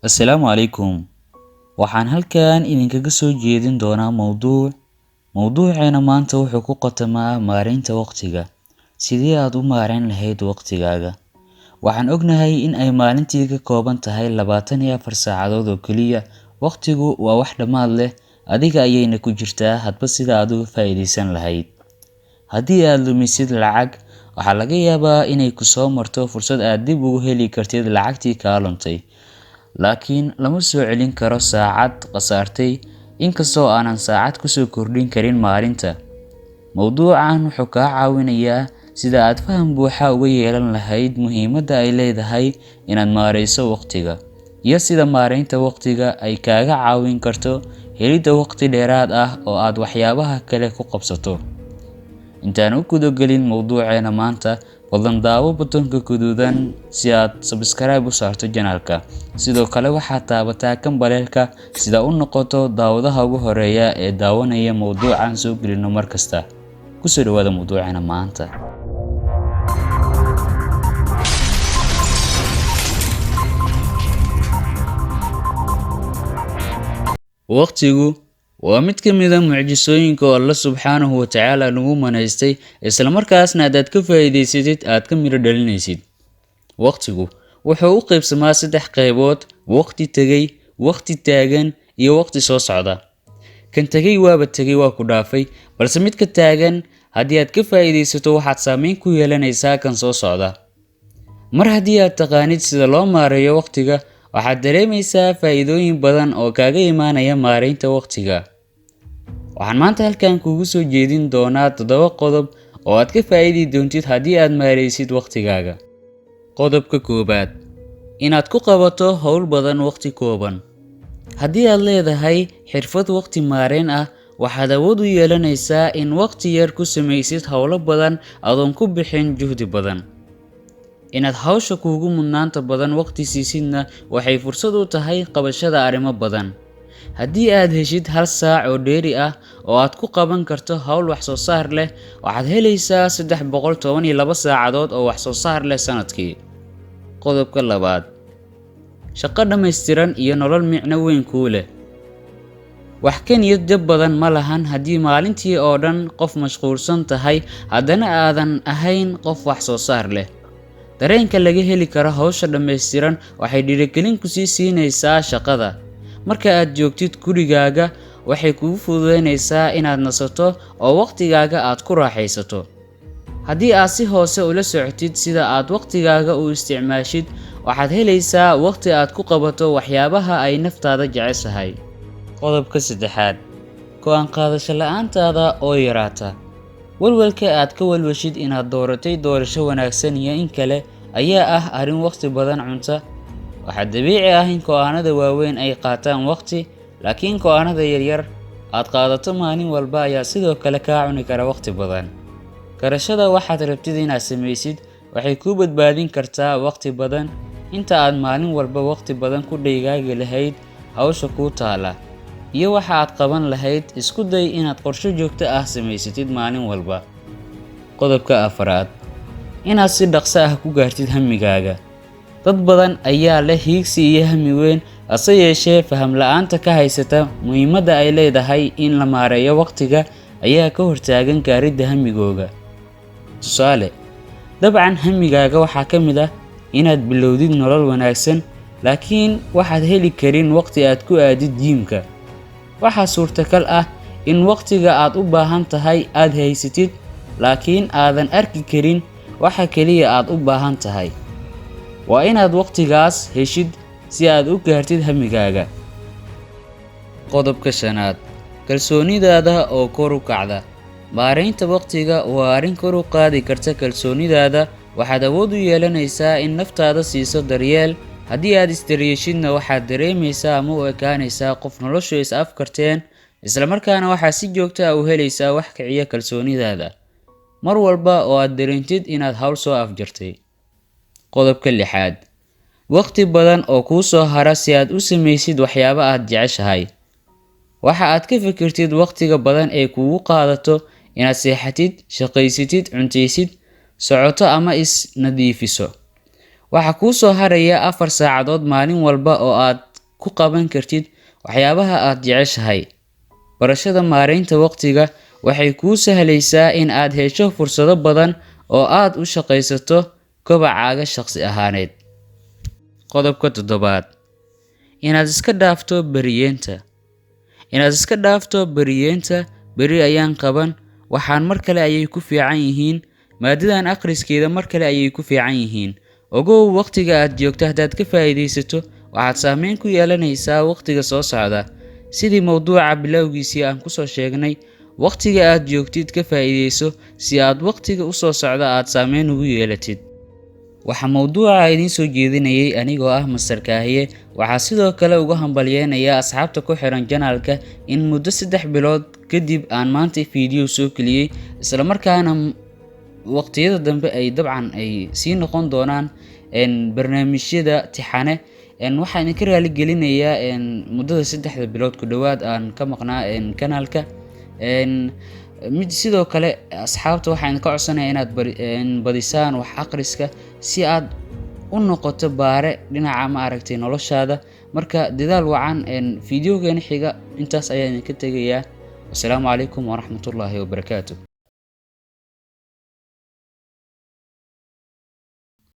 Assalaamu calaykum. Waxaan halkan idinkaga soo jeedin doonaa mowduuc. Mowduuceena maanta wuxuu ku qotomaa maareynta waqtiga. Sidee aad u maareyn lahayd waqtigaaga? Waxaan ognahay in ay maalintii ka kooban tahay 24 saacadood oo keliya. Waqtigu waa wax dhammaad leh, adiga ayayna ku jirtaa hadba sida aad uga faa'iidaysan lahayd. Haddii aad lumisid lacag, waxaa laga yaabaa inay ku soo marto fursad aad dib ugu heli kartid lacagtii kaa luntay. Laakiin lama soo celin karo saacad khasaartay, inkastoo aanan saacad ku soo kordhin karin maalinta. Mowduucan wuxuu kaa caawinayaa sida aad faham buuxa uga yeelan lahayd muhiimadda ay leedahay inaad maareyso waqtiga, iyo sida maareynta waqtiga ay kaaga caawin karto helidda waqti dheeraad ah oo aad waxyaabaha kale ku qabsato. Intaan u guda gelin mowduuceena maanta, fadlan daawo batoonka guduudan si aad subscribe u saarto channel-ka. Sidoo kale waxaad taabataa gambaleelka si aad u noqoto daawadaha ugu horeeya ee daawanaya mowduucan soo gelino mar kasta. Ku soo dhawaada mowduuceena maanta. Waqtigu waa mid ka mid ah mucjisooyinka oo Alle Subxaanahu wa Tacaala nagu manaystay, isla markaasna haddaad ka faa'iidaysatid aad ka midho dhalinaysid. Waqtigu wuxuu u qaybsamaa saddex qaybood: waqti tegay, waqti taagan, iyo waqti soo socda. Kan tegay waaba tegay, waa ku dhaafay, balse midka taagan haddii aad ka faa'iidaysato waxaad saameyn ku yeelanaysaa kan soo socda. Mar haddii aad taqaanid sida loo maareeyo waqtiga, waxaad dareemaysaa faa'iidooyin badan oo kaaga imaanaya maareynta waqtiga. Waxaan maanta halkan kuugu soo jeedin doonaa 7 qodob oo aad ka faa'iidi doontid haddii aad maareysid waqtigaaga. Qodobka koowaad: inaad ku qabato hawl badan waqti kooban. Haddii aad leedahay xirfad waqti maareyn ah, waxaad awood u yeelanaysaa in waqti yar ku samaysid hawlo badan adoon ku bixin juhdi badan. Inaad hawsha kuugu mudnaanta badan waqti siisidna waxay fursad u tahay qabashada arrimo badan. Haddii aad heshid 1 saac oo dheeri ah oo aad ku qaban karto hawl wax soo saar leh, waxaad helaysaa 312 saacadood oo wax soo saar leh sanadkii. Qodobka labaad: shaqo dhammaystiran iyo nolol micno weyn kuu leh. Wax ka niyad jab badan ma lahan haddii maalintii oo dhan qof mashquulsan tahay, haddana aadan ahayn qof wax soo saar leh. Dareenka laga heli karo hawsha dhammaystiran waxay dhiirigelin ku sii siinaysaa shaqada. Marka aad joogtid gurigaaga, waxay kugu fududaynaysaa inaad nasato oo waqtigaaga aad ku raaxaysato. Haddii aad si hoose ula socotid sida aad waqtigaaga u isticmaashid, waxaad helaysaa waqti aad ku qabato waxyaabaha ay naftaada jeceshahay. Qodobka saddexaad: go'aan qaadasho la'aantaada oo yaraata. Walwalka aad ka walwashid inaad dooratay doorasho wanaagsan iyo in kale ayaa ah arrin waqti badan cunta. Waxaa dabiici ah in go'aanada waaweyn ay qaataan waqti, laakiin go'aanada yaryar aad qaadato maalin walba ayaa sidoo kale kaa cuni kara waqti badan. Garashada waxaad rabtid inaad samaysid waxay kuu badbaadin kartaa waqti badan inta aad maalin walba waqti badan ku dhegaagi lahayd hawsha kuu taala iyo waxa aad qaban lahayd. Isku day inaad qorshe joogto ah samaysatid maalin walba. Qodobka afraad: inaad si dhaqso ah ku gaartid hammigaaga. Dad badan ayaa leh hiigsi iyo hami weyn, hase yeeshee faham la'aanta ka haysata muhiimadda ay leedahay in la maareeyo waqtiga ayaa ka hortaagan gaaridda hammigooda. Tusaale, dabcan hammigaaga waxaa ka mid ah inaad bilowdid nolol wanaagsan, laakiin waxaad heli karin waqti aad ku aadid gym-ka. Waxaa suurtagal ah in waqtiga aad u baahan tahay aad haysatid, laakiin aadan arki karin waxa kaliya aad u baahan tahay. Waa inaad waqtigaas heshid si aad u gaartid hammigaaga. Qodobka shanaad: kalsoonidaada oo kor u kacda. Maareynta waqtiga waa arrin kor u qaadi karta kalsoonidaada. Waxaad awood u yeelanaysaa in naftaada siiso daryeel. Haddii aad isdaryeeshidna, waxaad dareemaysaa ama u ekaanaysaa qof noloshu is afkarteen, isla markaana waxaad si joogto ah u helaysaa wax kiciya kalsoonidaada mar walba oo aad dareentid inaad hawl soo afjartay. Qodobka lixaad: waqti badan oo kuu soo hara si aad u samaysid waxyaabo aad jeceshahay. Waxa aad ka fikirtid waqtiga badan ee kugu qaadato inaad seexatid, shaqaysatid, cuntaysid, socoto ama is nadiifiso. Waxaa kuu soo haraya 4 saacadood maalin walba oo aad ku qaban kartid waxyaabaha aad jeceshahay. Barashada maareynta waqtiga waxay kuu sahlaysaa in aad hesho fursado badan oo aad u shaqaysato kobacaaga shaqsi ahaaneed. Qodobka toddobaad, inaad iska dhaafto beriyeenta. Inaad iska dhaafto beriyeenta, beri ayaan qaban, waxaan mar kale ayay ku fiican yihiin, maadadan akhriskeeda mar kale ayay ku fiican yihiin. Ogow, waqtiga aad joogto haddaad ka faa'iidaysato, waxaad saameyn ku yeelanaysaa waqtiga soo socda. Sidii mowduuca bilowgiisii aan kusoo sheegnay, waqtiga aad joogtid ka faa'iidayso si aad waqtiga usoo socda aad saameyn ugu yeelatid. Waxaa mowduuca idiin soo jeedinayay anigoo ah Master Kaahiye. Waxaa sidoo kale uga hambalyeynayaa asxaabta ku xiran channelka in muddo 3 bilood kadib aan maanta video soo geliyey, islamarkaana waqtiyada dambe ay dabcan ay sii noqon doonaan barnaamijyada tixane. Waxaan idinka raali gelinayaa muddada 3da bilood ku dhowaad aan ka maqnaa kanaalka. Mid sidoo kale, asxaabta, waxaan idinka codsanayaa inaad badisaan wax akhriska si aad u noqoto baare dhinaca, ma aragtay, noloshaada. Marka dadaal wacan. Videogeena xiga intaas ayaa idinka tegayaa. Wasalaamu calaykum waraxmatullaahi wabarakaatu.